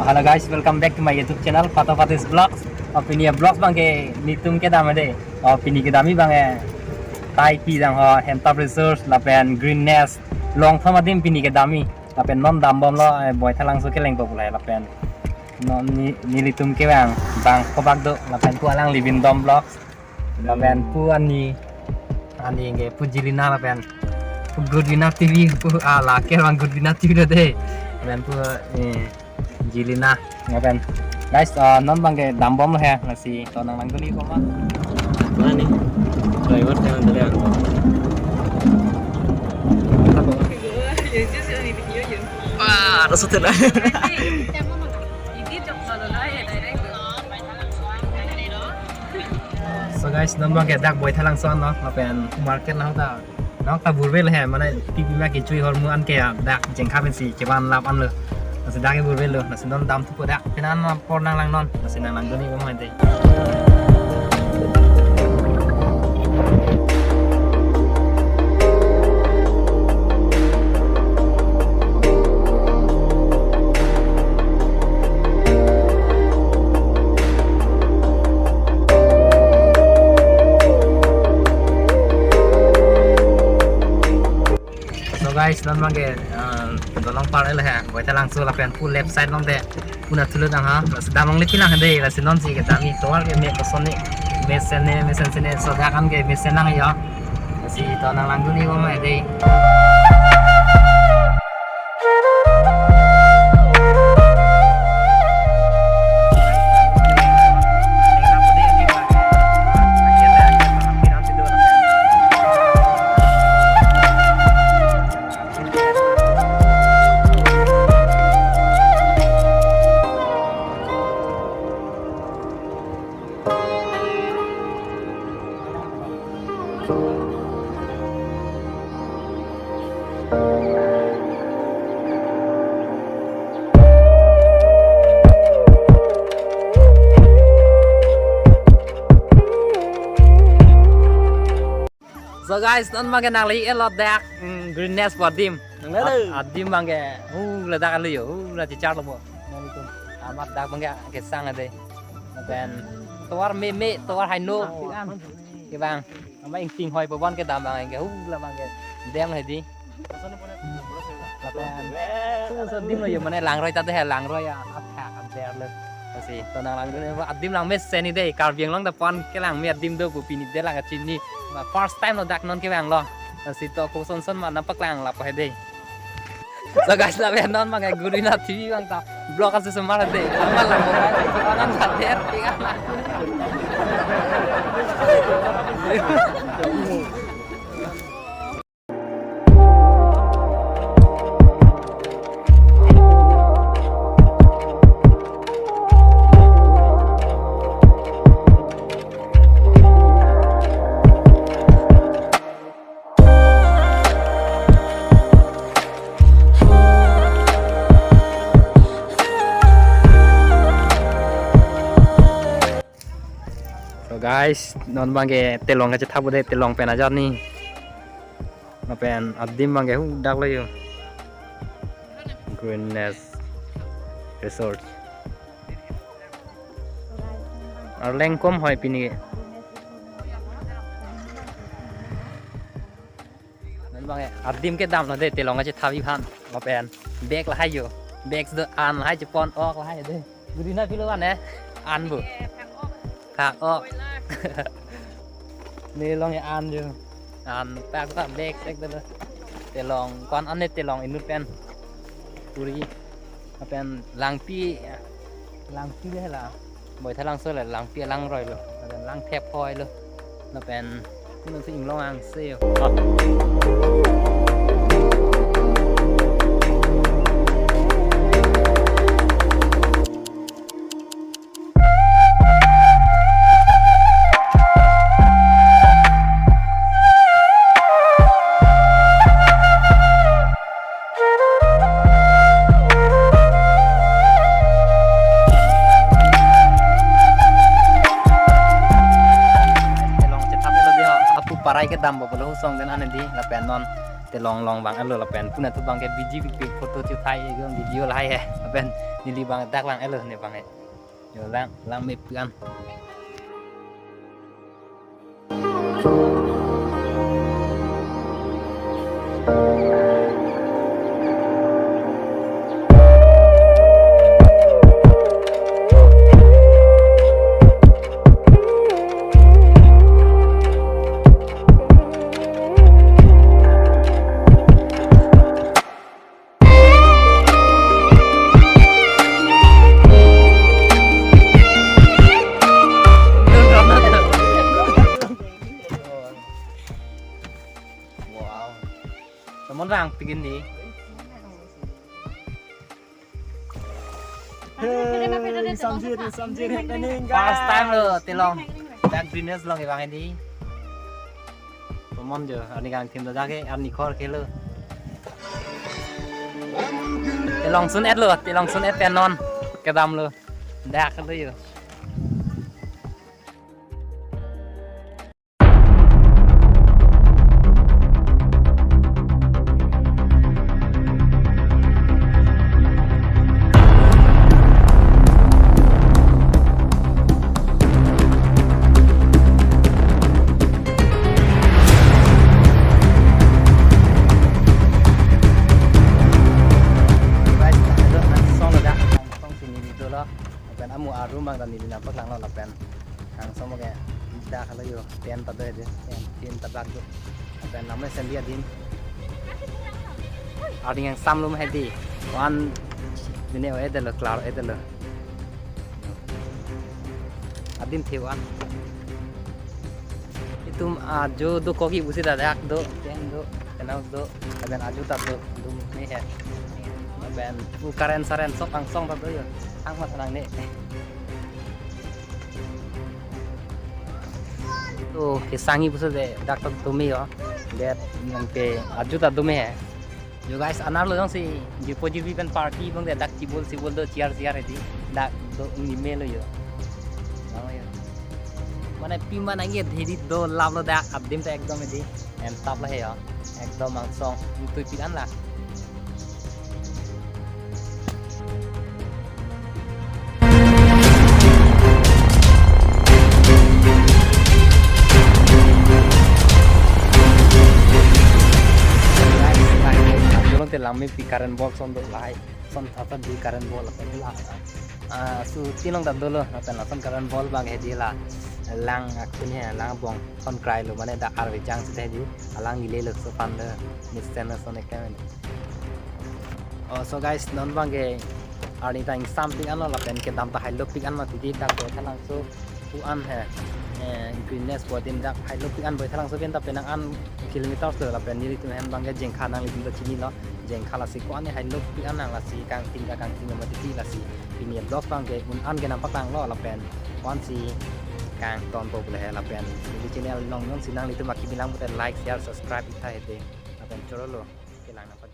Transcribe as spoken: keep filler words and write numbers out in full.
Hello guys, welcome back to my YouTube channel, Pato Patis Vlogs. Oh, pini a-vlogs abangke netum kedam ade. Oh, pini kedamji abangke Taiki Dang ho, Hemtap Resort, lapen Green Nest, Longthom adim pini kedamji. Lapen non dambomlo, eh, Boithalangso keleng po pulai lapen. Non ne, nelitum kevang, bang kobak do, lapen pu alangliphan dam vlogs. Lapen pu ani, ani ke pu Jelina lapen pu Goodwina T V, pu, ah, lake abang Goodwina T V lo dei. Lapen pu, eh, Jelina. Lapen guys, ah, non abangke dambomlo he, lasi to nanglangdun-ik komat. Mane, driver kaiman tele. Wah, ada setel. So guys, non abangke dak Boithalangso anlo, lapen market nang ta, nang ta burvel he, mane pipi ma kechui hormu anke dak jengkha pensi kevan lap anlo. Lasi dak ke burvel lo, lasi non dam thupo dak, pini apor nanglangnon, lasi nanglangdun-ik komat dei. So guys, non abangke, uh, dolong par el he, Boithalangso lapen pu left side along de, pu nathu lo dang ha, lasi dam longle pilang dei, lasi non si kedamji tovar ke me koson ne, mesen ne, mesen sene, so dak an ke mesen nang yo. Lasi to nanglangdun-ik komat dei. So guys, non abangke nangli elot dak, mm, Green Nest pu adim. Nangle lo. Ad-, adim abangke, hu ladak lo yo, hu la chichar lo bo. Nanglitum. Amat dak abangke kesang ade. Lapen tovar meme, tovar haino, oh, pian. Kevang. Ama ingting hoi po bon kedam abangke, hu la abangke. Dem hedi. Lapen, so, so adim lo yo, mane langroi ta dei he, langroi ya, athak aber lo. Lasi to nanglangdun-ik, adim langmesen dei, Karbi Anglong ta pon kelang me adim do pu pini dei lang kachini. Ma first time lo dak non kevanglo. Lasi to koson son ma nangpaklang lapu he dei. So guys, lapen non abangke Goodwina T V abang ta vlog asu semar dei. Aman lang, aman lang, der, tinggal lang. So guys, non abangke telong kachethap dei, telong pen ajar ni. Lapen adim abangke hu dak lo yo. Green Nest Resort. Arleng kom hoi pini. Non abangke adim kedam lo dei, telong kachethapji aphan. Lapen bag lahai yo. Bag do an lahai, chepon ok lahai dei. Goodwina pilo an eh? An bo. Phak ok. Ne long ya an yo. An pak pak bag sek dolo. Telong, ko-an an ne telong inut pen. Puri. Lapen langpi, langpi le la. Boithalangso le langpi alangroi lo. Lapen lang thep hoi lo. Lapen kunun si inglong angse yo. Telong chethap lo dei ho, apu parai kedam bo pulo, husong den ane dei, lapen non Telong long vang-etlo lapen puna thu abangke B G B ke photo chethai, video lahai he. Lapen neli abang dak vang-etlo ne abang he. Yo lang, langmepik an. Wow. Tomon rang pik in di. Hey, samjir, samjir happening, guys. First time lo, Tilong. Dak greenness along ke abang ini. Tomon jo, arni kangthim do jake, arni khor ke lo. Tilong sun-etlo, Tilong sun-et pen non. Kedamlo. Dak lo yo. Guys, dak lo, nangsong lo dak. Nangsong si neli dolo. Lapen amu arum abang ta neli nangpaklanglo lapen. Nangsong ke dak lo yo, tent ta do de, tent, tent ta bak do. Lapen namai sendi adim. Arni kangsam lo ma hedi. One minute o-etlo, klar o-etlo. Adim the one. Itum ajo dokok-ik pusi dak do, tent do, tent house do, lapen ajo ta do, dum me he. Lapen pu current saren sok angsong ta do yo. Ang ma thanang ne. To kesang-ik pusi de dak ta dum me yo. Det nang pe ajo ta dum me he. Yo guys, anerlo jongsi jirpo jirpi pen party abang de dak table sibol do, chair chair hedi. Dak do uni melo yo. Nang yo. Mane pima nangji hedi do lap lo dak adim ta ekdom hedi. Entap lo he yo. Ekdom angsong ingtuipik an la. Guys, guys, guys, langmepik current box on do lahai. Son thata di current box lapen la. Ah, su Tilong ta dolo, lapen lason current box abang hedi la. Lang akun he, lang bong son krai lo, mane dak arve jang si hedi. Alang ile lo so pan lo, misten lo son ekam. Oh, so guys, non abangke arni ta ingsampik anlo lapen kedam ta hailopik an mati di dak Boithalangso pu an he. Eh, greenness pu adim dak hailopik an Boithalangso pen ta penang an kilometers lo lapen nelitum ahem abangke Jengkha, nanglitum ta chinilo. Jengkha lasi ko-an hailopik an nang lasi kangting ka kangting mati di lasi. Pini vlog abangke un an ke nangpaklanglo lapen ko-an si kangton po pule he lapen neli channel along jongsi nanglitum akimi lang pute like, share, subscribe-ik tha hedi. Lapen chorolo kelang nangpa